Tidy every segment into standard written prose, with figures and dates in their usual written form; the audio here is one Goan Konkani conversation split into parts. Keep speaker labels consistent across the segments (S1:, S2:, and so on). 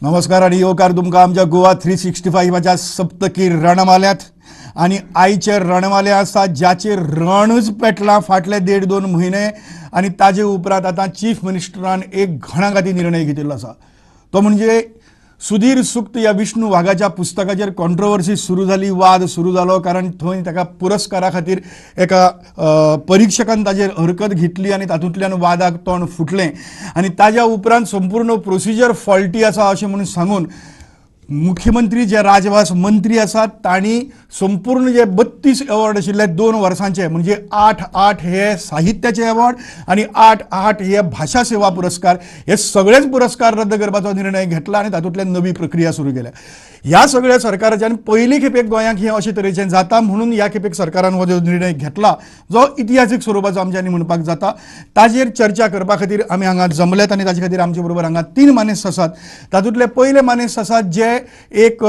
S1: नमस्कार आणि येवकार तुमकां आमच्या गोवा 365च्या सप्तकी रणमाल्यात। आनी आयचे रणमाले आसा ज्याचेर रणच पेटलां फाटले 1.5-2 म्हयने आनी ताजे उपरांत आतां चीफ मिनिस्टरान एक घणाघाती निर्णय घेतिल्लो आसा, तो म्हणजे सुधीर सुक्त ह्या विष्णू वाघाच्या पुस्तकाचेर कॉन्ट्रोवर्सी सुरू जाली, वाद सुरू जालो, कारण थंय ताका पुरस्कारा खातीर एका परिक्षकान ताजेर हरकत घेतली आनी तातूंतल्यान वादाक तोंड फुटलें आनी ताज्या उपरांत संपूर्ण प्रोसिजर फॉल्टी आसा अशें म्हणून सांगून मुख्यमंत्री जे राजभास मंत्री आसात तांणी संपूर्ण जे 32 अवॉर्ड आशिल्ले 2 वर्सांचे, म्हणजे 8-8 हे साहित्याचे अवॉर्ड आनी 8-8 हे भाशा सेवा पुरस्कार, हे सगळेच पुरस्कार रद्द करपाचो निर्णय घेतला आनी तातूंतल्यान नवी प्रक्रिया सुरू केल्या। ह्या सगळ्या सरकाराच्यान पयली खेपेक गोंयांक हें अशे तरेचें जाता म्हणून ह्या खेपेक सरकारान हो जो निर्णय घेतला जो इतिहासीक स्वरुपाचो आमच्यांनी म्हणपाक जाता, ताजेर चर्चा करपा खातीर आमी हांगा जमल्यात आनी ताजे खातीर आमचे बरोबर हांगा 3 मानेस्त आसात। तातूंतले पयले मानेस्त आसात जे एक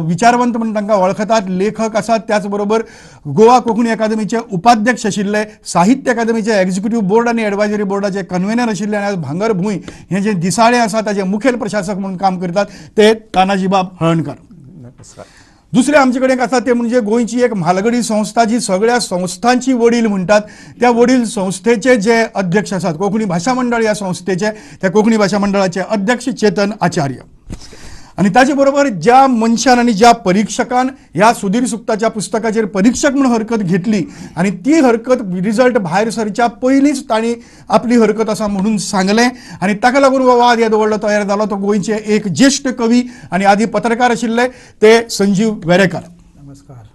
S1: विचारवंत म्हणून तांकां वळखतात, लेखक आसात, त्याच बरोबर गोवा कोंकणी अकादमीचे उपाध्यक्ष आशिल्ले, साहित्य अकादमीचे एक्झिक्युटिव्ह बोर्ड आनी एडवायजरी बोर्डाचे कन्व्हेनर आशिल्ले आनी आज भांगरभूंय हें जें दिसाळें आसा ताजे मुखेल प्रशासक म्हणून काम करतात ते तानाजीबाब हळर्णकर। दुसरे आमचे कडेन आसा ते म्हणजे गोंयची एक म्हालगडी संस्था जी सगळ्या संस्थांची वडील म्हणटात, त्या वडील संस्थेचे जे अध्यक्ष आसात कोंकणी भाशा मंडळ ह्या संस्थेचे, त्या कोंकणी भाशा मंडळाचे अध्यक्ष चेतन आचार्य। आनी ताजे बरोबर ज्या मनशान आनी ज्या परिक्षकान ह्या सुधीर सुक्ताच्या पुस्तकाचेर परिक्षक म्हणून हरकत घेतली आनी ती हरकत रिजल्ट भायर सरच्या पयलींच तांणी आपली हरकत आसा म्हणून सांगलें आनी ताका लागून हो वाद येदो व्हडलो तयार जालो, तो गोंयचे एक ज्येश्ठ कवी आनी आदी पत्रकार आशिल्ले ते संजीव वेरेकर।
S2: नमस्कार,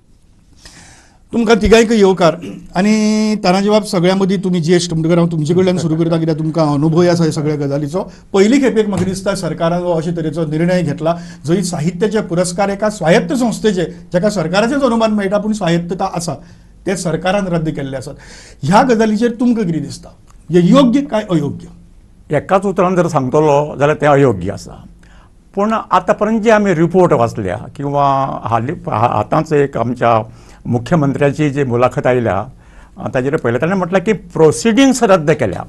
S1: तुमकां तिगांयकय येवकार। आनी तानाजीबाब, सगळ्यां मदीं तुमी ज्येश्ठ म्हणटकर हांव तुमचे कडल्यान सुरू करता कित्याक तुमकां अनुभव आसा ह्या सगळ्या गजालीचो। पयली खेपेक म्हाका दिसता सरकारान हो अशे तरेचो निर्णय घेतला जंय साहित्याचे पुरस्कार एका स्वायत्त संस्थेचे, जाका सरकाराचेच अनुमान मेळटा पूण स्वायत्तता आसा, ते सरकारान रद्द केल्ले आसात। ह्या गजालीचेर तुमकां कितें दिसता, हें योग्य काय अयोग्य?
S3: एकाच उतरान जर सांगतलो जाल्यार तें अयोग्य आसा, पूण आतां पर्यंत जे आमी रिपोर्ट वाचल्या किंवा हालीं आतांच एक आमच्या मुख्यमंत्र्याची जी मुलाखत आयल्या ताजेर पळयलें, ताणें म्हटलें की प्रोसिडिंग्स रद्द केल्या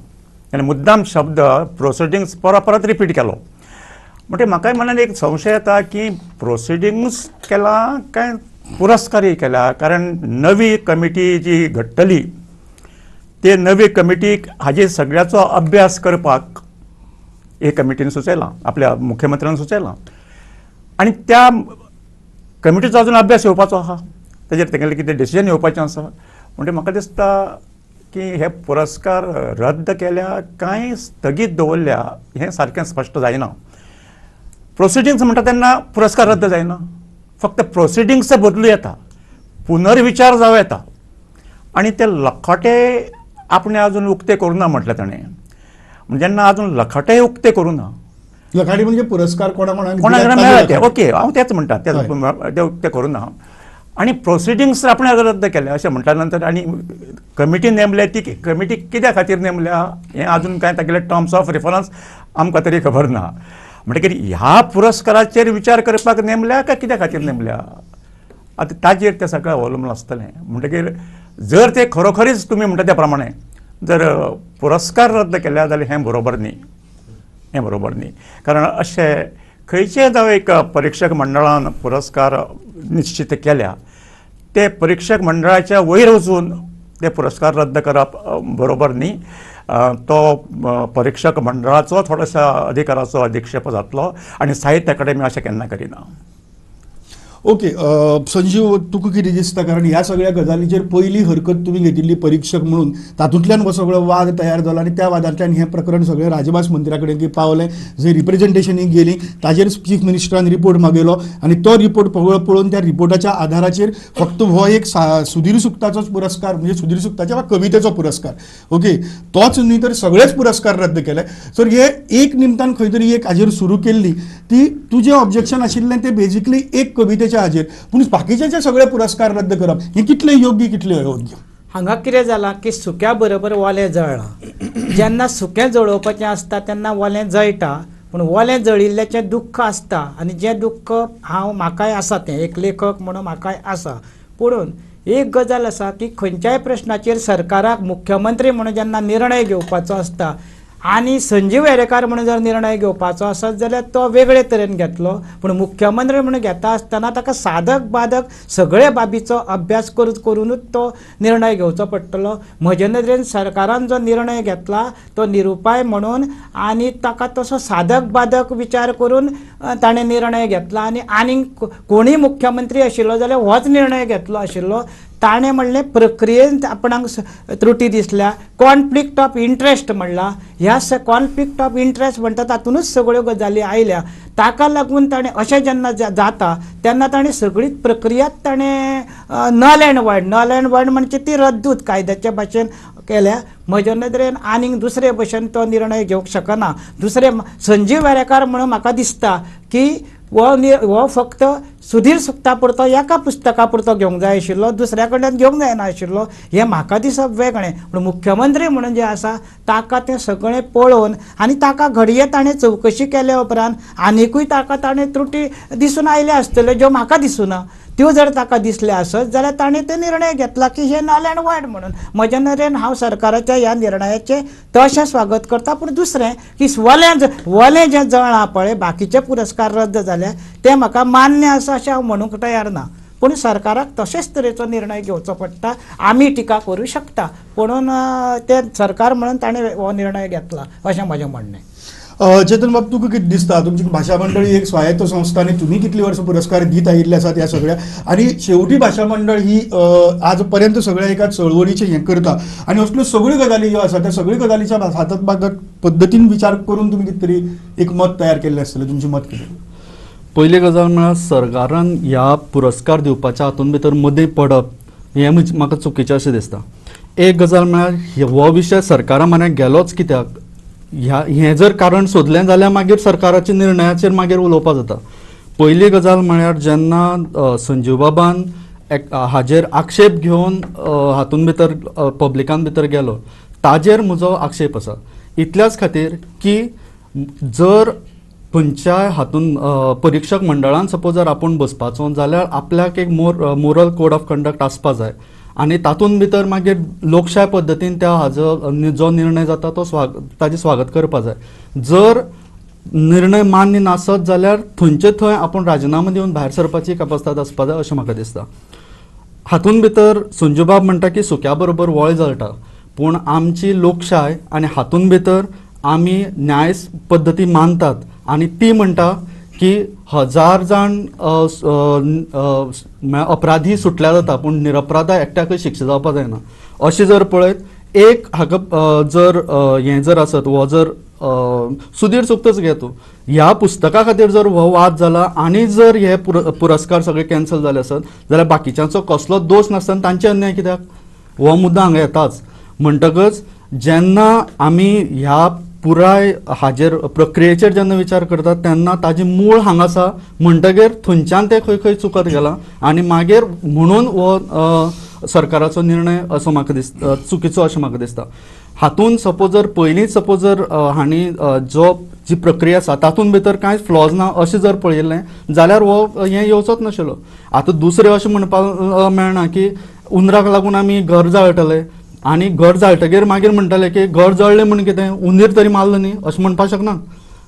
S3: आनी मुद्दाम शब्द प्रोसिडिंग्स परत परत रिपीट केलो। म्हणटकीर म्हाकाय मनान एक संशय येता की प्रोसिडिंग्स केला काय पुरस्कारय केला, कारण नवी कमिटी जी घडटली ते नवी कमिटीक हाजे सगळ्याचो अभ्यास करपाक हे कमिटीन सुचयलां, आपल्या मुख्यमंत्र्यान सुचयलां आनी त्या कमिटीचो अजून अभ्यास येवपाचो आहा, ताजेर तेगेलें कितें डिसिजन येवपाचें आसा। म्हणटकीर म्हाका दिसता की हे पुरस्कार रद्द केल्या कांय स्थगीत दवरल्या हें सारकें स्पश्ट जायना। प्रोसिडिंग्स म्हणटा तेन्ना पुरस्कार रद्द जायना, फक्त प्रोसिडिंग्स बदलूं येता, पुनर्विचार जावं येता आनी ते लखाटे आपणें अजून उक्ते करूं ना म्हटलें ताणें। जेन्ना अजून लखाटे उक्ते करूं ना,
S1: लखाटे म्हणजे पुरस्कार कोणा कोणाक
S3: कोणाक मेळ्ळा ते, ओके हांव तेच म्हणटा, ते उक्ते करूं ना आनी प्रोसिडिंग्स आपणें रद्द केले अशें म्हटल्या नंतर आनी कमिटी नेमल्या ती कमिटी कित्या खातीर नेमल्या हें अजून कांय तागेले टर्म्स ऑफ रेफरन्स आमकां तरी खबर ना। म्हणटकीर ह्या पुरस्काराचेर विचार करपाक नेमल्या काय कित्या खातीर नेमल्या, आतां ताजेर तें सगळें अवलंबून आसतलें। म्हणटकीर जर ते खरोखरीच तुमी म्हणटा त्या प्रमाणे जर पुरस्कार रद्द केल्या जाल्यार हें बरोबर न्ही, हें बरोबर न्ही, कारण अशें खंयचेय जावं एक परिक्षक मंडळान पुरस्कार निश्चित केल्या ते परिक्षक मंडळाच्या वयर वचून ते पुरस्कार रद्द करप बरोबर न्ही, तो परिक्षक मंडळाचो थोडोसो अधिकाराचो अधिक्षेप जातलो आनी साहित्य अकादेमी अशें केन्ना करिना।
S1: ओके संजीव, तुका कितें दिसता, कारण ह्या सगळ्या गजालीचेर पयली हरकत तुमी घेतिल्ली परिक्षक म्हणून, तातूंतल्यान हो सगळो वाद तयार जालो आनी त्या वादांतल्यान हें प्रकरण सगळें राजभास मंत्र्या कडेन पावलें, जंय रिप्रेजेंटेशनीक गेली, ताजेर चीफ मिनिस्टरान रिपोर्ट मागयलो आनी तो रिपोर्ट पळोवन त्या रिपोर्टाच्या आधाराचेर फक्त हो एक सुधीर सुक्ताचोच पुरस्कार, म्हणजे सुधीर सुक्ताच्या वा कवितेचो पुरस्कार, ओके, तोच न्ही तर सगळेच पुरस्कार रद्द केले। सो हे एक निमतान खंय तरी एक हाजेर सुरू केल्ली ती तुजें ऑब्जेक्शन आशिल्लें तें बेजिकली एक कवितेच्या हाजेर, पूण बाकीचे सगळे पुरस्कार रद्द करप हे कितले योग्य कितले अयोग्य?
S2: हांगा कितें जालां की सुक्या बरोबर वोलें जळ्ळां, जेन्ना सुकें जळोवपाचें आसता तेन्ना वोलें जळटा, पूण वोलें जळिल्ल्याचें दुख्ख आसता आनी जें दुख्ख हांव म्हाकाय आसा तें एक लेखक म्हणून म्हाकाय आसा। पुणून एक गजाल आसा की खंयच्याय प्रश्नाचेर सरकाराक मुख्यमंत्री म्हणून जेन्ना निर्णय घेवपाचो आसता आनी संजीव वेरेंकार म्हणून जर निर्णय घेवपाचो आसत जाल्यार तो वेगळे तरेन घेतलो, पूण मुख्यमंत्री म्हणून घेता आसतना ताका साधक बाधक सगळे बाबीचो अभ्यास करुनूच तो निर्णय घेवचो पडटलो. म्हजे नदरेन सरकारान जो निर्णय घेतला तो निरुपाय म्हणून आनी ताका तसो साधक बाधक विचार करून ताणें निर्णय घेतला आनी आनीक कोणीय मुख्यमंत्री आशिल्लो जाल्यार होच निर्णय घेतलो आशिल्लो. ताणें म्हणलें प्रक्रियेंत आपणाक त्रुटी दिसल्या, कॉन्फ्लिक्ट ऑफ इंट्रस्ट म्हणला, ह्या कॉन्फ्लिक्ट ऑफ इंट्रस्ट म्हणटा तातूंतच सगळ्यो गजाली आयल्या. ताका लागून ताणें अशें जेन्ना जाता तेन्ना ताणें सगळी प्रक्रियाच ताणें null and void, null and void म्हणजे ती रद्दूच कायद्याच्या भाशेन केल्या. म्हज्या नदरेन आनीक दुसरे भशेन तो निर्णय घेवंक शकना. दुसरें संजीव वेरेंकार म्हणून म्हाका दिसता की हो फक्त सुधीर सुक्ता पुरतो एका पुस्तका पुरतो घेवंक जाय आशिल्लो, दुसऱ्या कडल्यान घेवंक जायना आशिल्लो, हें म्हाका दिसप वेगळें. पूण मुख्यमंत्री म्हणून जें आसा ताका तें सगळें पळोवन आनी ताका घडये ताणें चवकशी केल्या उपरांत आनिकूय ताका ताणें त्रुटी दिसून आयल्या आसतल्यो ज्यो म्हाका दिसुना, त्यो जर ताका दिसले आसत जाल्यार ताणें ते निर्णय घेतला की हे नल अँड वायड म्हणून. म्हज्या नदरेन हांव सरकाराच्या ह्या निर्णयाचें तशें स्वागत करता. पूण दुसरें की वलें जें जळ्ळां पळय, बाकीचे पुरस्कार रद्द जाले ते म्हाका मान्य आसा अशें हांव म्हणूंक तयार ना, पूण सरकाराक तशेंच तरेचो निर्णय घेवचो पडटा. आमी टिका करूं शकता, पुणून ते सरकार म्हणून ताणें हो निर्णय घेतला अशें म्हजें म्हणणें.
S1: चेतन बाब, तुका कितें दिसता तुमची भाशा मंडळ ही एक स्वायत्त संस्था आनी तुमी कितली वर्सां पुरस्कार दीत आयिल्ले आसात ह्या सगळ्या, आनी शेवटी भाशा मंडळ ही आज पर्यंत सगळ्या एका चळवळीचें हें करता आनी असल्यो सगळ्यो गजाली ज्यो आसा त्या सगळ्यो गजालीच्या सातत बाधक पद्दतीन विचार करून तुमी कितें तरी एक मत तयार केल्लें आसतलें, तुमचें मत कितें?
S4: पयली गजाल म्हळ्यार सरकारान ह्या पुरस्कार दिवपाच्या हातून भितर मदीं पडप हें म्हाका चुकीचें अशें दिसता. एक गजाल म्हळ्यार हो विशय सरकारा म्हऱ्यांत गेलोच कित्याक ह्या हें जर कारण सोदलें जाल्यार मागीर सरकाराच्या निर्णयाचेर मागीर उलोवपाक जाता. पयली गजाल म्हळ्यार जेन्ना संजीव बाबान हाजेर आक्षेप घेवन हातून भितर पब्लिकान भितर गेलो ताजेर म्हजो आक्षेप आसा. इतल्याच खातीर की जर खंयच्याय हातून परिक्षक मंडळान सपोज जर आपूण बसपाचो जाल्यार आपल्याक एक मोरल कोड ऑफ कंडक्ट आसपा जाय आनी तातूंत भितर मागीर लोकशाय पद्दतीन त्या हाजो जो निर्णय जाता तो ताजें स्वागत करपा जाय. जर निर्णय मान्य नासत जाल्यार थंयचे थंय आपूण राजिनामो दिवन भायर सरपाची कपास्ताद आसपा जाय अशें म्हाका दिसता. हातूंत भितर संजूबाब म्हणटा की सुक्या बरोबर वळ जळटा, पूण आमची लोकशाय आनी हातूंत भितर आमी न्याय पद्दती मानतात आनी ती म्हणटा की 1000 जाण अपराधी सुटल्या जाता पूण निरपराधा एकट्याकय शिक्षा जावपाक जायना. अशें जर पळयत एक हाका जर हें जर आसत हो जर सुधीर सुक्तच घे तूं ह्या पुस्तका खातीर जर हो वाद जाला आनी जर हे पुरस्कार सगळे कॅन्सल जाले आसत जाल्यार बाकीच्यांचो कसलोच दोश नासतना तांचे अन्याय कित्याक, हो मुद्दो हांगा येताच. म्हणटकच जेन्ना आमी ह्या पुराय हाजेर प्रक्रियेचेर जेन्ना विचार करतात तेन्ना ताजें मूळ हांगा आसा, म्हणटगीर थंयच्यान तें खंय खंय चुकत गेलां आनी मागीर म्हणून हो सरकाराचो निर्णय असो म्हाका दिसता चुकीचो अशें म्हाका दिसता. हातूंत सपोज जर पयलींच सपोज जर हांणी जो जी प्रक्रिया आसा तातूंत भितर कांयच फ्लॉज ना अशें जर पळयिल्लें जाल्यार हो हें येवचोच नाशिल्लो. आतां दुसरें अशें म्हणपाक मेळना की उंदराक लागून आमी घर जाळटले आनी घर जाळटगीर मागीर म्हणटले की घर जळ्ळें म्हूण कितें उंदीर तरी मारलो न्ही अशें म्हणपाक शकना.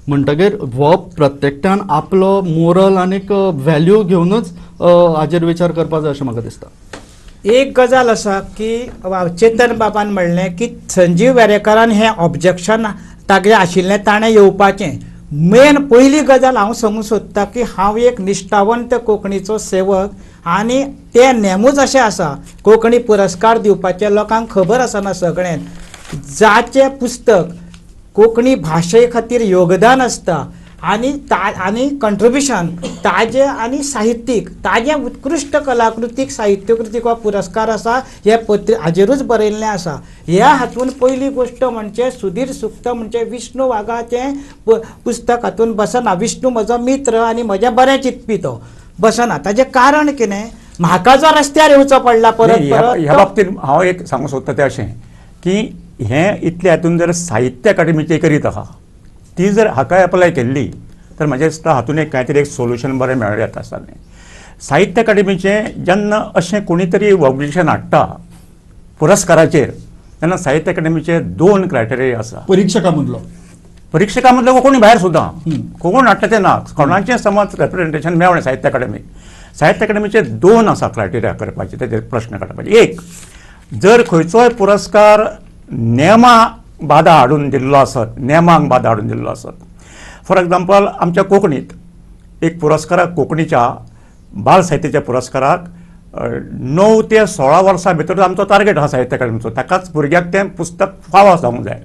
S4: म्हणटगीर हो प्रत्येकट्यान आपलो मोरल आनीक व्हॅल्यू घेवनूच हाजेर विचार करपाक जाय अशें म्हाका दिसता.
S2: एक गजाल आसा की चेतन बाबान म्हणलें की संजीव वेरेंकारान हें ऑब्जेक्शन तागेलें आशिल्लें ताणें येवपाचें. मेन पयली गजाल हांव सांगूंक सोदता की हांव एक निश्ठावंत कोंकणीचो सेवक आनी ते नेमूच अशें आसा कोंकणी पुरस्कार दिवपाचे लोकांक खबर आसना सगळ्यांक. जाचें पुस्तक कोंकणी भाशे खातीर योगदान आसता आनी आनी कंट्रिब्युशन ताजें आनी साहित्यीक ताजें उत्कृश्ट कलाकृतीक साहित्यकृतीक हो पुरस्कार आसा हे पत्र हाजेरूच बरयल्लें आसा. ह्या हातून पयली गोश्ट म्हणजे सुधीर सुक्त म्हणजे विष्णू वाघाचें पुस्तक हातून बसना. विष्णू म्हजो मित्र आनी म्हजें बरें चिंतपी तो बसना. ताजें कारण कितें, म्हाका जो रस्त्यार येवचो पडला परत परत.
S3: ह्या बाबतींत हांव एक सांगूंक सोदता तें अशें की हें इतलें हातून जर साहित्य अकादेमीचें करीत आसा ती जर हाका एप्लाय केल्ली तर म्हाजें दिसता हातून एक कांय तरी एक सोल्युशन बरें मेळूं येता आसतालें. साहित्य अकादेमीचें जेन्ना अशें कोणी तरी ऑब्जेक्शन हाडटा पुरस्काराचेर तेन्ना साहित्य अकादेमीचे 2 क्रायटेरिया आसा.
S1: परीक्षकां मदलो,
S3: परीक्षकां मदलो कोणी भायर सुद्दां कोण हाडटा तें ना, कोणाचें समज रेप्रेजेंटेशन मेळ्ळें साहित्य अकादेमीक. साहित्य अकादेमीचे 2 आसा क्रायटेरिया करपाचे, तेजेर प्रश्न काडपाचे. एक, जर खंयचोय पुरस्कार नेमा बाधा हाडून दिल्लो आसत, नेमांक बाधा हाडून दिल्लो आसत, फॉर एग्जाम्पल आमच्या कोंकणीत एक पुरस्काराक, कोंकणीच्या बाल साहित्याच्या पुरस्काराक 9 ते 16 वर्सां भितर आमचो टार्गेट आसा साहित्य अकादेमीचो, ताकाच भुरग्याक तें पुस्तक फावो जावंक जाय.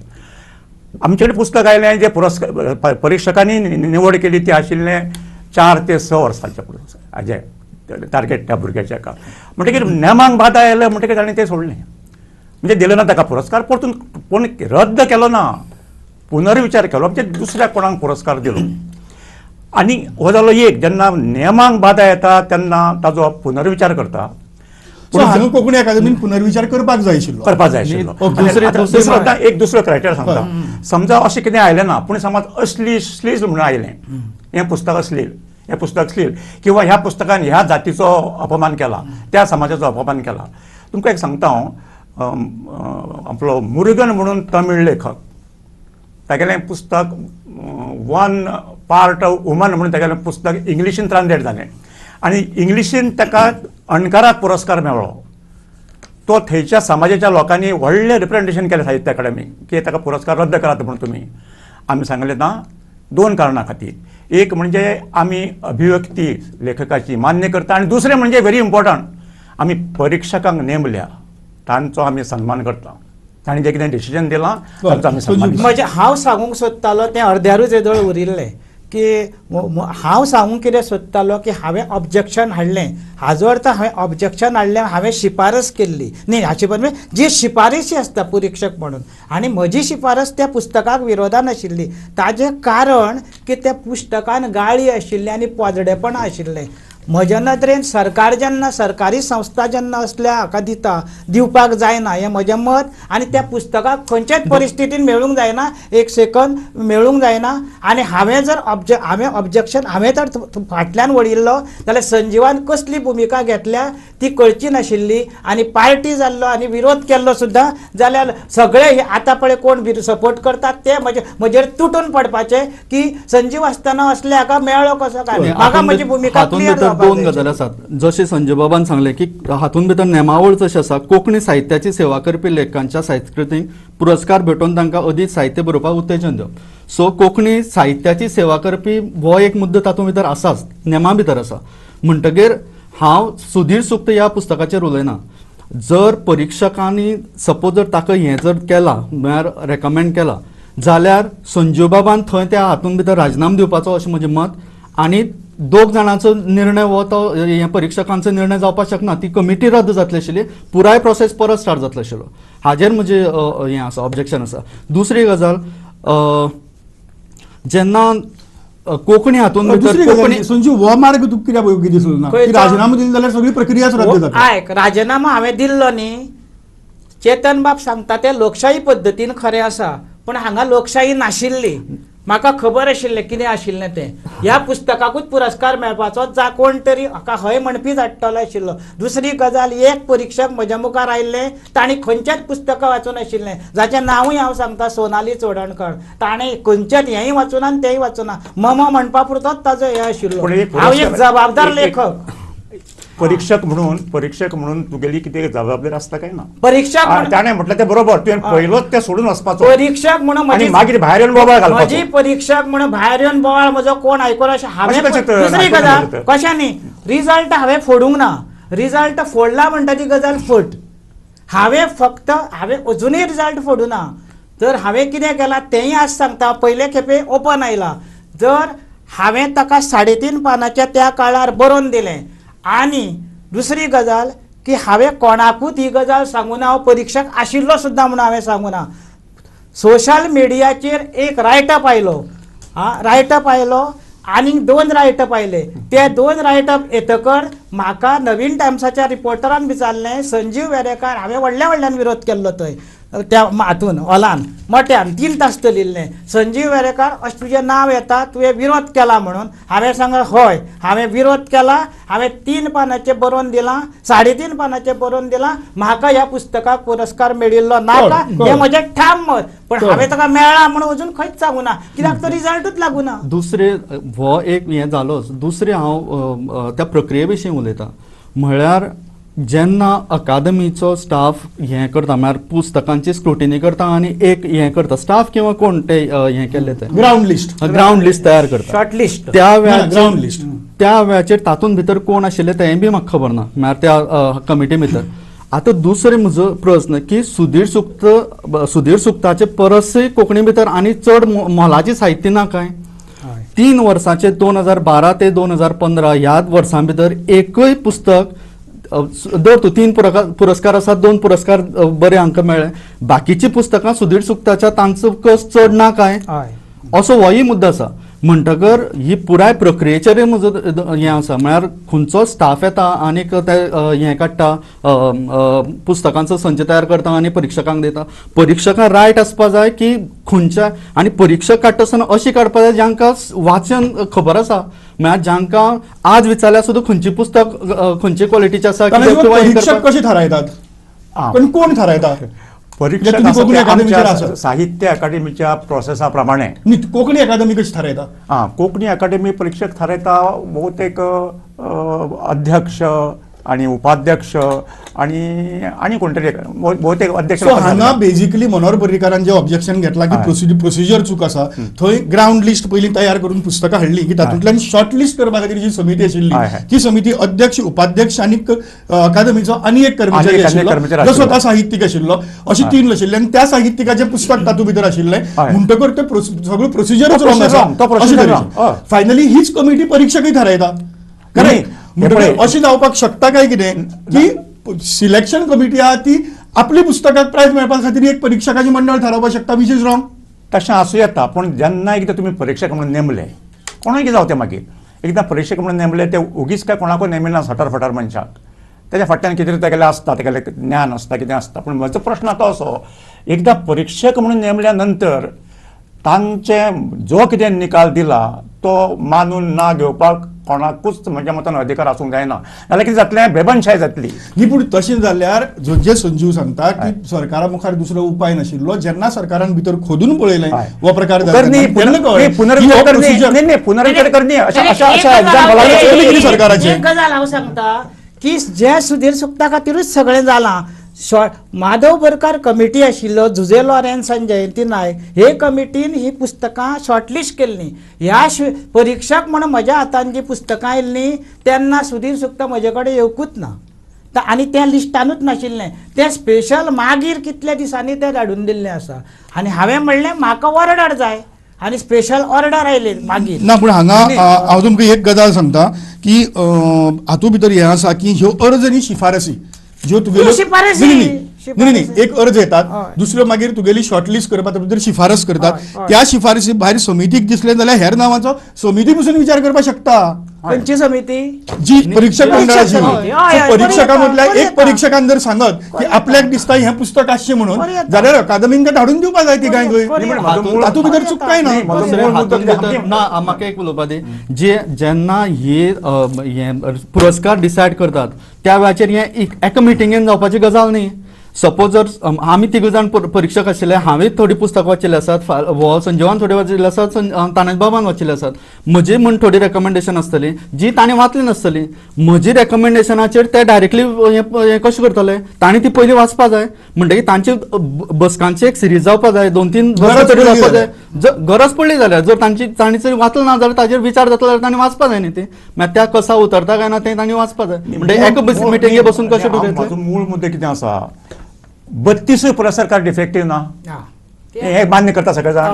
S3: आमचे कडेन पुस्तक आयलें जे पुरस्कार परिक्षकांनी निवड केली ती आशिल्लें 4 ते 6 वर्सांचे पुरस्कार हाजें टार्गेट त्या भुरग्याच्या का. म्हणटकीर नेमांक बाधा आयले म्हणटकीर ताणें तें सोडलें, म्हणजे दिलें ना ताका पुरस्कार, परतून पूण रद्द केलो ना, पुनर्विचार केलो, म्हणजे दुसऱ्या कोणाक पुरस्कार दिलो. आनी हो जालो एक, जेन्ना नेमांक बाधा येता तेन्ना ताजो पुनर्विचार करता.
S1: हांगा कोंकणी अकादेमीन पुनर्विचार करपाक जाय आशिल्लो, करपाक
S3: जाय आशिल्लो. एक दुसरो क्रायटेरिया सांगता, समजा अशें कितें आयलें ना पूण समज अश्लील श्लील म्हणून आयलें, हें पुस्तक अश्लील, हें पुस्तक श्लील, किंवा ह्या पुस्तकान ह्या जातीचो अपमान केला, त्या समाजाचो अपमान केला. तुमकां एक सांगता हांव, आपलो मुरुगन म्हणून तमीळ लेखक, तागेलें पुस्तक वन पार्ट ऑफ वुमन म्हणून तागेलें पुस्तक इंग्लिशीन ट्रान्सलेट जालें आनी इंग्लिशीन ताका अणकाराक पुरस्कार मेळ्ळो. तो थंयच्या समाजाच्या लोकांनी व्हडलें रिप्रेजेंटेशन केलें साहित्य अकादेमीक की ताका पुरस्कार रद्द करात म्हणून तुमी. आमी सांगलें ना, 2 कारणां खातीर. एक म्हणजे आमी अभिव्यक्ती लेखकाची मान्य करता आनी दुसरें म्हणजे व्हेरी इम्पॉर्टंट, आमी परिक्षकांक नेमल्या तांचो आमी सन्मान करता, तांणी जें कितें डिसिजन दिलां तांचो आमी सन्मान.
S2: म्हणजे हांव सांगूंक सोदतालो तें अर्द्यारूच येदोळ उरिल्लें की हांव सांगूंक कितें सोदतालो की हांवें ऑब्जेक्शन हाडलें, हाजो अर्थ हांवें ऑब्जेक्शन हाडलें, हांवें शिफारस केल्ली न्ही, हाचे बरोबर जी शिफारशी आसता परिक्षक म्हणून, आनी म्हजी शिफारस त्या पुस्तकाक विरोधान आशिल्ली. ताजें कारण की त्या पुस्तकान गाळी आशिल्ली आनी पोजडेपणां आशिल्लें. म्हज्या नदरेन सरकार जेन्ना, सरकारी संस्था जेन्ना असल्या हाका दिता, दिवपाक जायना हें म्हजें मत. आनी त्या पुस्तकाक खंयच्याच परिस्थितीन मेळूंक जायना, एक सेकंद मेळूंक जायना. आनी हांवें जर हांवें ऑब्जेक्शन हांवें जर फाटल्यान वळिल्लो जाल्यार संजीवान कसली भुमिका घेतल्या ती कळची नाशिल्ली आनी पार्टी जाल्लो आनी विरोध केल्लो सुद्दां जाल्यार सगळे आतां पळय कोण सपोर्ट करतात ते म्हजेर तुटून पडपाचे की संजीव आसतना असले हाका मेळ्ळो कसो काय. म्हाका म्हजी भुमिका क्लियर.
S4: 2 गजाली आसात, जशें संजय बाबान सांगलें की हातूंत भितर नेमावळ जशी आसा, कोंकणी साहित्याची सेवा करपी लेखकांच्या संस्कृतीक पुरस्कार भेटोवन तांकां अदीक साहित्य बरोवपाक उत्तेजन दिवप. सो कोंकणी साहित्याची सेवा करपी हो एक मुद्दो तातूंत भितर आसाच, नेमा भितर आसा. म्हणटगीर हांव सुधीर सुक्त ह्या पुस्तकाचेर उलयना. जर परिक्षकांनी सपोज जर ताका हें जर केलां म्हळ्यार रेकमेंड केलां जाल्यार संजीव बाबान थंय त्या हातूंत भितर राजिनामो दिवपाचो अशें म्हजें मत. आनी 2 जाणांचो निर्णय हो तो हे परिक्षकांचो निर्णय जावपाक शकना, ती कमिटी रद्द जातली आशिल्ली, पुराय प्रोसेस परत स्टार्ट जातलो आशिल्लो. हाजेर म्हजें हें आसा, ऑब्जेक्शन आसा. दुसरी गजाल, जेन्ना कोंकणी हातूंत भितर कोंकणी
S1: संजीव हो मार्ग तुका कित्याक योग्य दिसलो ना? राजिनामो दिलो जाल्यार सगळी प्रक्रियाच रद्द जाता.
S2: आयक, राजिनामो हांवें दिल्लो न्ही, चेतन बाब सांगता तें लोकशाही पद्दतीन खरें आसा, पूण हांगा लोकशाही नाशिल्ली. म्हाका खबर आशिल्लें कितें आशिल्लें तें. ह्या पुस्तकाकूच पुरस्कार मेळपाचो जा कोण तरी हाका हय म्हणपीच हाडटलो आशिल्लो. दुसरी गजाल, एक परिक्षक म्हज्या मुखार आयिल्ले, तांणी खंयचेंच पुस्तकां वाचून नाशिल्लें, जाचें नांवूय हांव सांगता, सोनाली चोडणकर. ताणें खंयचेंच हेंय वाचूना आनी तेंय वाचूना, मम म्हणपा पुरतोच ताजो हें आशिल्लो. हांव एक जबाबदार लेखक,
S3: परीक्षक म्हणून तुगेली कितें जबाबदारी आसता काय ना?
S2: परीक्षक
S3: ताणें म्हटलें तें बरोबर, तुवें पयलोच तें सोडून वचपाचो.
S2: परीक्षक म्हणून
S3: मागीर भायर येवन बोवाळ घालपाचो.
S2: म्हजी परीक्षक म्हणून भायर येवन बोवाळ म्हजो कोण आयकलो अशें हांवें. दुसरी गजाल कशांनी रिजल्ट हांवें फोडूंक ना, रिजल्ट फोडला म्हणटा ती गजाल फट. हांवें फक्त हांवें अजुनूय रिजल्ट फोडूं ना. तर हांवें कितें केलां तेंय आज सांगता. पयले खेपे ओपन आयला, जर हांवें ताका 3.5 पानाच्या त्या काळार बरोवन दिलें. आनी दुसरी गजाल की हांवें कोणाकूच ही गजाल सांगूना, हांव परिक्षक आशिल्लो सुद्दां म्हणून हांवें सांगूना. सोशल मिडियाचेर एक रायटअप आयलो, रायटअप आयलो आनीक 2 रायटअप आयले. ते 2 रायटअप येतकर म्हाका नवीन टायम्साच्या रिपोर्टरान विचारलें, संजीव वेरेंकार, हांवें व्हडल्या व्हडल्यान विरोध केल्लो थंय, त्या हातून हॉलान मोठ्यान 3 तास चलिल्लें. संजीव वेरेंकार अशें तुजें नांव येता, तुवें विरोध केला म्हणून. हांवें सांगलें हय हांवें विरोध केला, हांवें 3 पानाचें बरोवन दिलां, 3.5 पानाचें बरोवन दिलां, म्हाका ह्या पुस्तकाक पुरस्कार मेळिल्लो नाका हें म्हजें ठाम मत. पण हांवें ताका मेळ्ळा म्हणून अजून खंयच सांगू ना, कित्याक तो रिजल्टूच लागू ना.
S4: दुसरें हो एक हें जालोच. दुसरें हांव त्या प्रक्रिये विशीं उलयतां म्हळ्यार जेन्ना अकादमीचो स्टाफ हें करता म्हळ्यार पुस्तकांची स्क्रुटिनी करता आनी एक हें करता स्टाफ किंवा कोण ते हें केल्ले ते ग्रावंड लिस्ट तयार करता,
S2: शॉर्ट लिस्ट.
S4: त्या वेळाचेर त्या वेळाचेर तातूंत भितर कोण आशिल्ले तेंय बी म्हाका खबर ना म्हळ्यार त्या कमिटी भितर. आतां दुसरें म्हजो प्रस्न की सुधीर सुक्ताचे परसय कोंकणी भितर आनी चड मोलाचें साहित्य ना काय? 3 वर्सांचे 2012 ते 2015 ह्या वर्सां भितर एकय पुस्तक दर तूं 3 पुरस्कार आसात, 2 पुरस्कार बरे हांकां मेळ्ळे, बाकीची पुस्तकां सुधीर सुक्ताच्या तांचो कस चड ना काय असो होय मुद्दो आसा. म्हणटकर ही पुराय प्रक्रियेचेरय म्हजो हें आसा म्हळ्यार खंयचो स्टाफ येता आनीक ते हें काडटा पुस्तकांचो संच तयार करता आनी परिक्षकांक दिता. परिक्षकां रायट आसपा जाय की खंयच्या आनी परिक्षक काडटा आसतना अशी काडपा जाय जांकां वाचन खबर आसा, म्हळ्यार जांकां आज विचारल्यार सुद्दां खंयचें पुस्तक खंयचे क्वॉलिटीचें आसा.
S1: परिक्षक कशें थारायतात पण कोण थारायता?
S3: परीक्षा साहित्य अकादेमीच्या प्रोसेसा प्रमाणे
S1: कोंकणी अकादमी कशी थारायता?
S3: आं, कोंकणी अकादेमी परीक्षक थारायता बहुतेक अध्यक्ष आणि उपाध्यक्ष आणि आणि कोण तरी बहुतेक अध्यक्ष.
S1: हांगा बेसिकली मनोहर पर्रीकारान जे ऑब्जेक्शन घेतला की प्रोसिजर चूक आसा, थंय ग्रावंड लिस्ट पयलीं तयार करून पुस्तकां हाडली की तातूंतल्यान शॉर्ट लिस्ट करपा खातीर जी समिती आशिल्ली ती समिती अध्यक्ष, उपाध्यक्ष आनी अकादमीचो आनी एक कर्मचारी आशिल्लो जो स्वता साहित्यीक आशिल्लो, अशे 3 आशिल्ले आनी त्या साहित्यिकाचें पुस्तक तातूंत भितर आशिल्लें. म्हणटकर तें सगळें प्रोसिजरूच रॉंग आसा. फायनली हीच कमिटी परिक्षकय थारायता. करेक्ट. अशें जावपाक शकता काय कितें की सिलेक्शन कमिटी आहा ती आपली पुस्तकाक प्रायज मेळपा खातीर एक परिक्षकाचें मंडळ थारावपाक शकता, which is wrong.
S3: तशें आसूं येता, पूण जेन्ना एकदां तुमी परिक्षक म्हणून नेमले कोणाक जावं तें मागीर एकदां परिक्षक म्हणून नेमले ते ओगीच काय कोणाकूय नेमिना सटार फटार मनशाक, तेज्या फाटल्यान कितें तरी तेगेलें आसता, तेगेलें ज्ञान आसता, कितें आसता. पूण म्हजो प्रश्न आतां असो, एकदां परिक्षक म्हणून नेमल्या नंतर तांचे जो कितें निकाल दिला तो मानून ना घेवपाक कोणाकूच म्हज्या मतान अधिकार आसूंक जायना, नाल्यार कितें जातलें, बेबनशाय जातली.
S1: न्ही, पूण तशें जाल्यार जे संजीव सांगता की सरकारा मुखार दुसरो उपाय नाशिल्लो, जेन्ना सरकारान भितर खोदून पळयलें हो प्रकार
S3: पुनर्विचार करणी
S1: सरकाराचें.
S2: एक गजाल हांव सांगता की जे सुधीर सुक्ता खातीरूच सगळें जालां. माधव बोरकार कमिटी आशिल्लो, जुजे लॉरेन्स आनी जयंती नायक हे कमिटीन ही पुस्तकां शॉर्टलिस्ट केल्लीं. ह्या परिक्षक म्हणून म्हज्या हातान जी पुस्तकां आयिल्लीं तेन्ना सुधीर सुक्ता म्हजे कडेन येवकूच ना आनी तें लिस्टानूच नाशिल्लें. तें स्पेशल मागीर कितल्या दिसांनी तें धाडून दिल्लें आसा आनी हांवें म्हणलें म्हाका ऑर्डर जाय आनी स्पेशल ऑर्डर आयली मागीर.
S1: ना, पूण हांगा हांव तुमकां एक गजाल सांगता की हातूंत भितर हें आसा की ह्यो अर्ज आनी शिफारसी ज्यो तुगेल्यो न्ही एक अर्ज येतात, दुसऱ्यो मागीर तुगेली शॉर्ट लिस्ट करपाक भितर शिफारस करतात, त्या शिफारसी भायर समितीक दिसलें जाल्यार हेर नांवाचो समिती पसून विचार करपाक शकता.
S2: खंयची समिती?
S1: जी परिक्षक मंडळाची. परिक्षका मदल्या एक परिक्षकान जर सांगत की आपल्याक दिसता हें पुस्तक आसचें म्हणून जाल्यार अकादमीन तें धाडून दिवपाक जाय ती काय खंय, तातूंत भितर चूक काय ना.
S4: ना, म्हाका एक उलोवपा दी. जे जेन्ना हे पुरस्कार डिसायड करतात त्या वेळाचेर हें एका मिटिंगेन जावपाची गजाल न्ही. सपोज जर आमी तिग जाण परिक्षक आशिल्ले, हांवें थोडी पुस्तकां वाचिल्ली आसात, हो संजीवान थोडी वाचिल्ली आसात, तानाजी बाबान वाचिल्ली आसात, म्हजी म्हण थोडी रेकमेंडेशन आसतली जी ताणें वाचली नासतली. म्हजी रेकमेंडेशनाचेर ते डायरेक्टली हें कशें करतले? ताणें ती पयलीं वाचपा जाय. म्हणटकीर तांचे बसकांची एक सिरीज जावपा जाय, 2-3 बसकां तरी जावपा जाय. गरज पडली जाल्यार जर तांणी जर वाचलें ना जाल्यार ताजेर विचार जातलो जाल्यार तांणी वाचपा जाय न्ही ती. मागीर त्या कसा उतरता काय ना तें तांणी वाचपा जाय. म्हणटकीर एका मिटिंगे बसून कशें
S3: म्हजो मूळ मुद्दो कितें आसा, 32 पुरस्कार डिफेक्टीव ना हे मान्य करता सगळे जाण.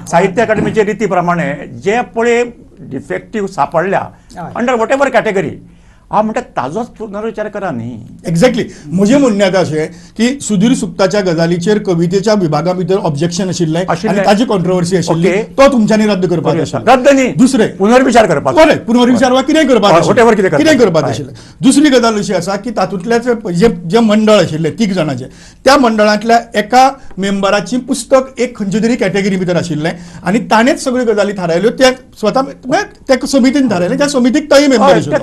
S3: साहित्य अकादमीचे रिती प्रमाणे जे पळय डिफेक्टीव सापडल्या अंडर what ever category हांव म्हणटा ताजोच पुनर्विचार करा न्ही.
S1: एक्झॅक्टली म्हजें म्हणणें आतां अशें की सुधीर सुक्ताच्या गजालीचेर कवितेच्या विभागा भितर ऑब्जेक्शन आशिल्लें आनी ताजी कॉन्ट्रोवर्सी आशिल्ली, तो तुमच्यांनी रद्द करपाक आशिल्लो.
S3: रद्द न्ही,
S1: दुसरें
S3: पुनर्विचार करपाक,
S1: बरें पुनर्विचार वा कितें करपाक, कितें करपाक आशिल्लें. दुसरी गजाल अशी आसा की तातूंतल्याच जे मंडळ आशिल्लें 3 जाणांचें, त्या मंडळांतल्या एका मेंबराची पुस्तक एक खंयचे तरी कॅटेगरी भितर आशिल्लें आनी ताणेंच सगळ्यो गजाली थारायल्यो, त्या स्वता त्या समितीन थारायलें, त्या समितीक तोय मेंबर आशिल्लो.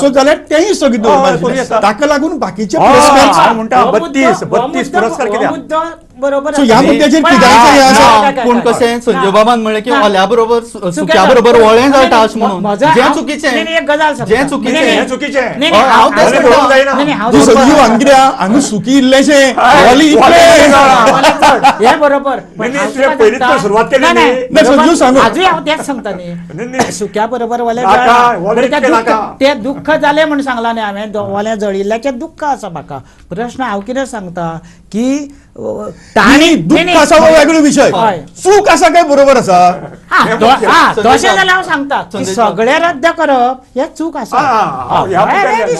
S1: सो जाल्यार तेंय स्थगीत दवरपाक, ताका लागून बाकीचे पुरस्कार
S3: म्हणटा 32 पुरस्कार कित्याक
S2: बरोबर.
S1: ह्या मुद्द्याचेर कित्याक
S4: पूण कशें संजय बाबान म्हणलें की ओल्या बरोबर सुक्या बरोबर ओलें जाता अशें म्हणून, जें चुकीचें, जें चुकीचें,
S3: चुकीचें.
S1: संजीव हांगा कित्याक हांगा सुकी इल्लेशें ओलें इतलें
S2: हें बरोबर.
S3: सुरवात केली
S1: संजीव सांगू,
S2: आजूय हांव तेंच सांगता न्ही, सुक्या बरोबर ओलें तें दुख्ख जालें म्हूण सांगलां न्ही हांवें, ओलें जळिल्ल्याचें दुख्ख आसा म्हाका. प्रश्न हांव कितें सांगता की
S1: दुख्ख आसा हो वेगळो विशय, चूक आसा काय बरोबर आसा
S2: तशें जाल्यार हांव सांगता की सगळें रद्द करप हें चूक आसा. हांवें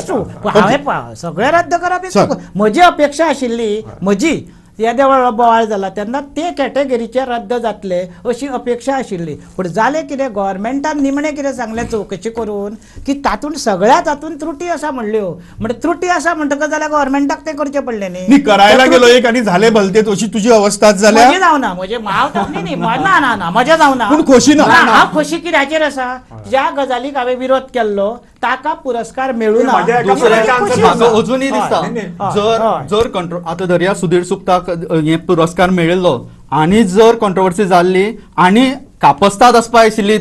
S2: सगळें रद्द करप हें चूक. म्हजी अपेक्षा आशिल्ली, म्हजी येद्या वेळार बोवाळ जाला तेन्ना ते कॅटेगरीचे रद्द जातले अशी अपेक्षा आशिल्ली, पूण जालें कितें गव्हर्मेंटान निमणें कितें सांगलें चवकशी करून की तातूंत सगळ्या तातूंत त्रुटी आसा म्हणल्यो. म्हणजे त्रुटी आसा म्हणटकच जाल्यार गव्हर्मेंटाक तें करचें पडलें न्ही.
S1: करायला गेलो एक आनी झाले भलते अशी तुजी अवस्था जाल्या.
S2: म्हजें जावना, म्हजें हांव न्ही, ना ना ना म्हजें जावना.
S1: पूण खोशी ना,
S2: हांव खोशी कित्याचेर आसा, ज्या गजालीक हांवें विरोध केल्लो ताका पुरस्कार मेळूं ना.
S4: अजूनय दिसता जर जर कंट्रोल आतां धरया सुधीर सुक्ताक हे पुरस्कार मेळिल्लो आनी जर कॉन्ट्रोवर्सी जाल्ली आनी कापस्ताद आसपा आशिल्ली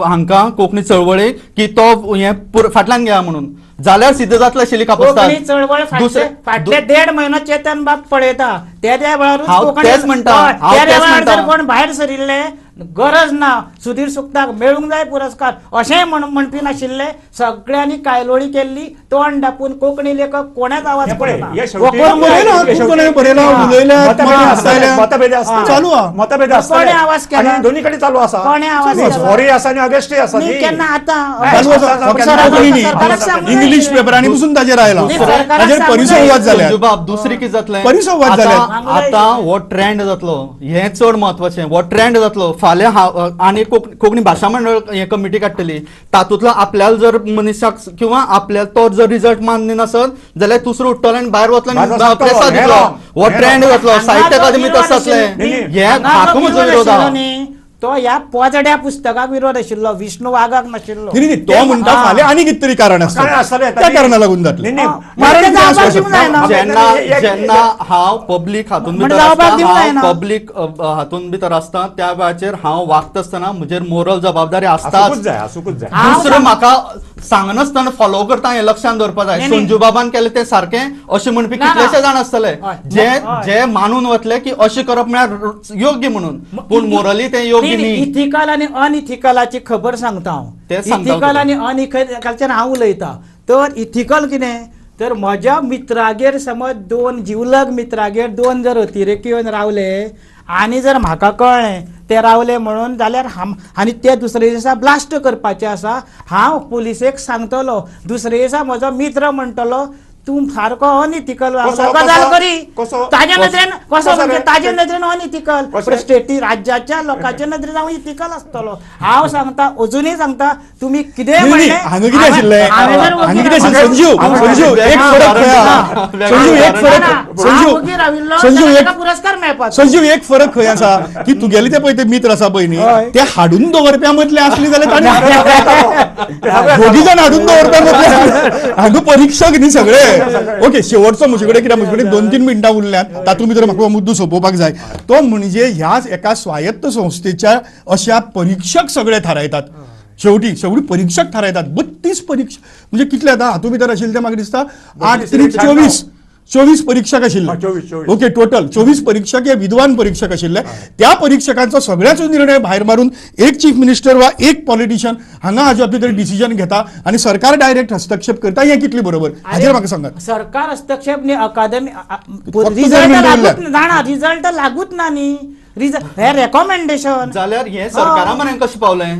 S4: हांकां कोंकणी चळवळीक की तो हे फाटल्यान घेया म्हणून, जाल्यार सिद्ध जातले आशिल्ली कापस्ताद.
S2: चळवळ फाटले 1.5 म्हयनो चेतन बाब पळयता त्या वेळार
S4: तेच म्हणटा,
S2: त्या कोण भायर सरिल्ले गरज ना सुधीर सुक्ताक मेळूंक जाय पुरस्कार अशेंय म्हणपी नाशिल्ले. सगळ्यांनी कायलोळी केल्ली, तोंड दापून कोंकणी लेखक कोणेच आवाज
S3: मतभेद
S2: आवाज केला,
S3: दोन्ही कडे चालू आसा,
S2: केन्ना आतां
S1: इंग्लीश पेपरांनी पसून ताजेर आयला, ताजेर परिसंवाद जाले.
S4: दुसरी कितें जातलें,
S1: परिसंवाद जाले.
S4: आतां हो ट्रेंड जातलो, हें चड म्हत्वाचें, हो ट्रेंड जातलो. फाल्यां आनी कोंकणी भाशा मंडळ हे कमिटी काडटली, तातूंतलो आपल्याला जर मनशाक किंवा आपल्याला तो जर रिजल्ट मान्य नासत जाल्यार दुसरो उठ्ठलो आनी भायर वतलो आनी प्रेसा दितलो. हो ट्रेंड जातलो. साहित्य अकादमी तशें जातलें. हे हाका म्हजो विरोध आहा.
S2: तो ह्या पोजड्या पुस्तकाक विरोध आशिल्लो, विष्णू वाघाक नाशिल्लो.
S1: तो म्हणटा फाल्यां आनी कितें तरी कारण आसता, त्या कारणाक लागून जातलें.
S4: जेन्ना जेन्ना हांव पब्लीक हातून भितर आसता, पब्लीक हातून भितर आसता त्या वेळाचेर हांव वागता आसतना म्हजेर मोरल जबाबदारी आसता. दुसरें म्हाका सांगनासतना फॉलो करता हें लक्षांत दवरपाक जाय. संजू बाबान केलें तें सारकें अशें म्हणपी कितलेशे जाण आसतले जे जे मानून वतले की अशें करप म्हळ्यार योग्य म्हणून, पूण मोरली तें योग्य न्ही.
S2: इथिकल आनी अनइथिकलाची खबर सांगता हांव, इथिकल आनी अनइथिकलचेर हांव उलयता. तर इथिकल कितें, तर म्हज्या मित्रागेर समज 2 जिवलग मित्रागेर 2 जर अतिरेकी येवन रावले आनी जर म्हाका कळ्ळें ते रावले म्हणून जाल्यार आनी ते दुसरे दिसा ब्लास्ट करपाचे आसा, हांव पुलिसेक सांगतलो, दुसरे दिसा म्हजो मित्र म्हणटलो तूं सारको अनइथिकल गजाल करी. ताजे नदरेन कसो म्हणजे ताजे नदरेन अनइथिकल, स्टेटी राज्याच्या लोकांच्या नदरेन हांव इथिकल आसतलो. हांव सांगता, अजुनूय सांगता, तुमी कितें म्हणलें
S1: हांगा कितें आशिल्लें, संजीव एक फरक खंय,
S2: पुरस्कार मेळपाक.
S1: संजीव एक फरक खंय आसा की तुगेले ते पळय ते मित्र आसा पळय न्ही, ते हाडून दवरप्या मदले आसले जाल्यार तांणी दोगी जाण हाडून दवरप्या मदले हांगा परिक्षक न्ही सगळे. ओके, शेवटचो म्हजे कडेन कित्याक म्हजे कडेन 2-3 मिनटां उरल्यात, तातूंत भितर म्हाका मुद्दो सोंपोवपाक जाय. तो म्हणजे ह्याच एका स्वायत्त संस्थेच्या अशा परीक्षक सगळे थारायतात, शेवटी शेवटी परीक्षक थारायतात. 32 परीक्षक म्हणजे कितले आतां हातूंत भितर आशिल्ले ते म्हाका दिसता 8 3 24 परीक्षक आशिल्ले. ओके, टोटल 24 परीक्षक हे विद्वान परीक्षक आशिल्ले. त्या परीक्षकांचो सगळ्याचो निर्णय भायर मारून एक चीफ मिनिस्टर वा एक पॉलिटिशियन हांगा हाज्या भितर डिसिजन घेता आनी सरकार डायरेक्ट हस्तक्षेप करता, हें कितली बरोबर हाजेर म्हाका सांगात.
S2: सरकार हस्तक्षेप न्ही, अकादमी रिजल्ट लागूच जाणा, रिजल्ट लागूच ना न्ही, हे रेकमेंडेशन
S4: जाल्यार हे सरकारा म्हऱ्यान कशें पावलें?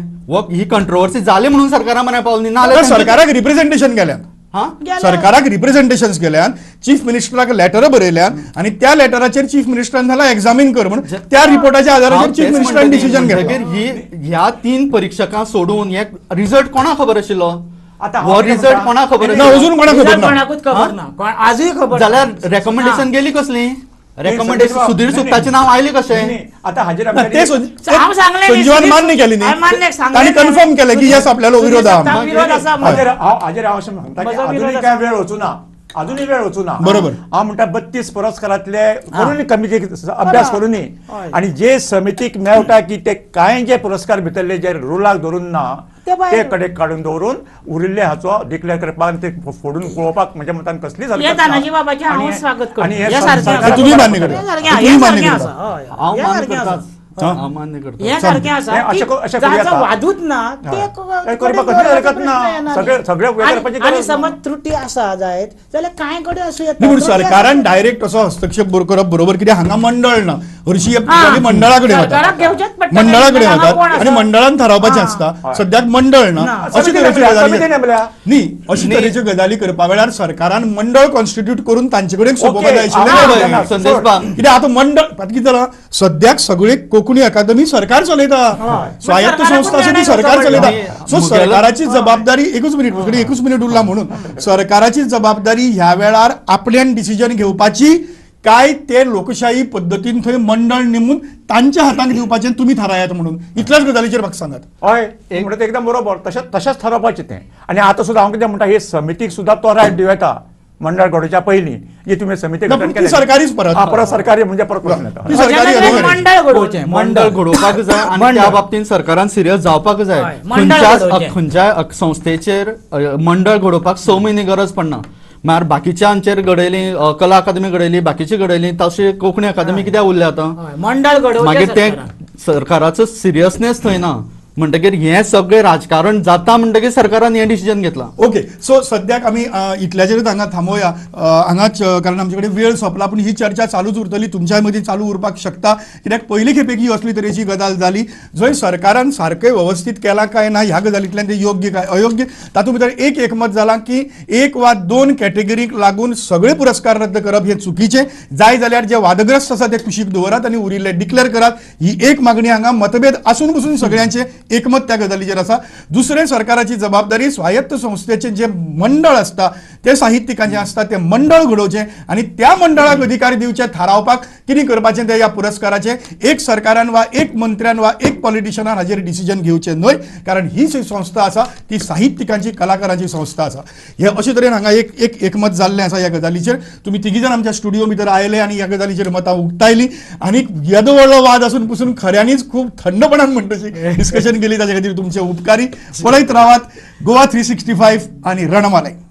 S4: ही कंट्रोवर्सी जाली म्हणून सरकारा म्हऱ्यान पावली ना,
S1: सरकाराक रिप्रेझेंटेशन गेल्या. सरकाराक रिप्रेझेंटेशन केल्यान, चीफ मिनिस्टराक लेटर बरयल्यान आनी त्या लेटराचेर चीफ मिनिस्टरान झाला एक्झामीन कर म्हणून त्या रिपोर्टाच्या आधाराचेर चीफ मिनिस्टरान डिसिजन घेतलं.
S4: ही ह्या 3 परीक्षकां सोडून हे रिझल्ट कोणाक खबर आशिल्लो? हो रिझल्ट कोणाक खबर?
S1: अजून कोणाक खबर
S2: ना, आजूय खबर.
S4: जाल्यार रेकमेंडेशन गेली कसली? रेकमेंडेशन सुधीर सुक्ताचें नांव आयलें कशें?
S3: आतां हाजेर
S1: संजीवान मान्य केली न्ही, तांणी कन्फर्म केलें की येस आपल्यालो विरोध आहा.
S3: हाजेर हांव अशें सांगता की अजुनूय कांय वेळ वचूना, अजुनूय वेळ वचूना.
S1: बरोबर.
S3: हांव म्हणटा 32 पुरस्कारांतले करूनय कमिटी अभ्यास करूनय आनी जे समितीक मेळटा की ते कांय जे पुरस्कार भितरले जे रुलाक धरून ना ते कडेक काडून दवरून उरिल्ले हाचो डिक्लेअर करपाक आनी ते फोडून पळोवपाक म्हज्या मतान कसलीच हरकत ना.
S4: हांव मान्य करता.
S2: हें सारकें आसा, वादूच ना,
S3: हरकत ना,
S2: आनी समज त्रुटी आसा जायत जाल्यार कांय कडेन आसूं येता.
S1: सरकारान डायरेक्ट असो हस्तक्षेप करप बरोबर, कित्याक हांगा मंडळ ना, हरशी मंडळा कडेन वता, मंडळा कडेन वतात आनी मंडळान थारावपाचें आसता. सद्याक मंडळ ना, अशी तरेच्यो गजाली न्ही, अशी तरेच्यो गजाली करपा वेळार सरकारान मंडळ कॉन्स्टिट्यूट करून तांचे कडेन सोंपोवपाक जाय आशिल्लें. कित्याक आतां मंडळ कितें जालां, सद्याक सगळे कोंकणी अकादमी सरकार चलयता, स्वायत्त संस्था आसा ती सरकार चलयता. सो सरकाराची जबाबदारी, एकूच मिनीट एकूच मिनीट उरला म्हणून, सरकाराची जबाबदारी ह्या वेळार आपल्यान डिसिजन घेवपाची काय ते लोकशाही पद्दतीन थंय मंडळ नेमून तांच्या हातांत दिवपाचें तुमी थारायात म्हणून, इतल्याच गजालीचेर म्हाका सांगात.
S3: हय, म्हणटा तें एकदम बरोबर, तशेंच थारावपाचें तें. आनी आतां सुद्दां हांव कितें म्हणटा, हे समितीक सुद्दां तो रायट दिवं येता मंडळ घडोवच्या पयलीं, जे तुमी समिती
S1: सरकारीच परत
S3: परत सरकारी म्हणजे परत प्रश्न येता.
S4: मंडळ घडोवपाक जाय आनी त्या बाबतींत सरकारान सिरियस जावपाक जाय. खंयच्याय संस्थेचेर मंडळ घडोवपाक 6 म्हयने गरज पडना, म्हळ्यार बाकीच्यांचेर घडयली, कला अकादमी घडयली, बाकीची घडयली, तशी कोंकणी अकादमी कित्याक उरल्या आतां?
S2: मंडळ घडोवचें,
S4: मागीर तें सरकाराचो सिरियसनेस थंय ना, म्हणटकीर हें सगळें राजकारण जाता, म्हणटकीर सरकारान हें डिसिजन घेतलां.
S1: ओके, सो सद्याक आमी इतल्याचेरूच हांगा थांबोवया हांगाच, कारण आमचे कडेन वेळ सोंपला. पूण ही चर्चा चालूच उरतली, तुमच्या मदीं चालू उरपाक शकता, कित्याक पयली खेपेक ही असली तरेची गजाल जाली जंय सरकारान सारकें वेवस्थीत केलां काय ना ह्या गजालींतल्यान तें योग्य काय अयोग्य तातूंत भितर एक एकमत जालां की 1 वा 2 कॅटेगरीक लागून सगळे पुरस्कार रद्द करप हें चुकीचें. जाय जाल्यार जे वादग्रस्त आसा ते कुशीक दवरात आनी उरिल्ले डिक्लेअर करात, ही एक मागणी हांगा मतभेद आसून पसून सगळ्यांचे एकमत त्या गजालीचेर आसा. दुसरें, सरकाराची जबाबदारी स्वायत्त संस्थेचें जे मंडळ आसता ते साहित्यिकांचें आसता ते मंडळ घडोवचें आनी त्या मंडळाक अधिकार दिवचे थारावपाक कितें करपाचें ते ह्या पुरस्काराचें. एक सरकारान वा एक मंत्र्यान वा एक पॉलिटिशनान हाजेर डिसिजन घेवचें न्हय, कारण ही जी संस्था आसा ती साहित्यिकांची, कलाकारांची संस्था आसा. हे अशे तरेन हांगा एक एक एकमत जाल्लें आसा ह्या गजालीचेर. तुमी तिगी जाण आमच्या स्टुडिओ भितर आयले आनी ह्या गजालीचेर मतां उक्तायलीं आनी येदो व्हडलो वाद आसून पसून खऱ्यांनीच खूब थंडपणान म्हणटशी डिस्कशन केली, ताचे खातीर तुमचे उपकारी. पळयत रावात गोवा 365 आनी रणमालें.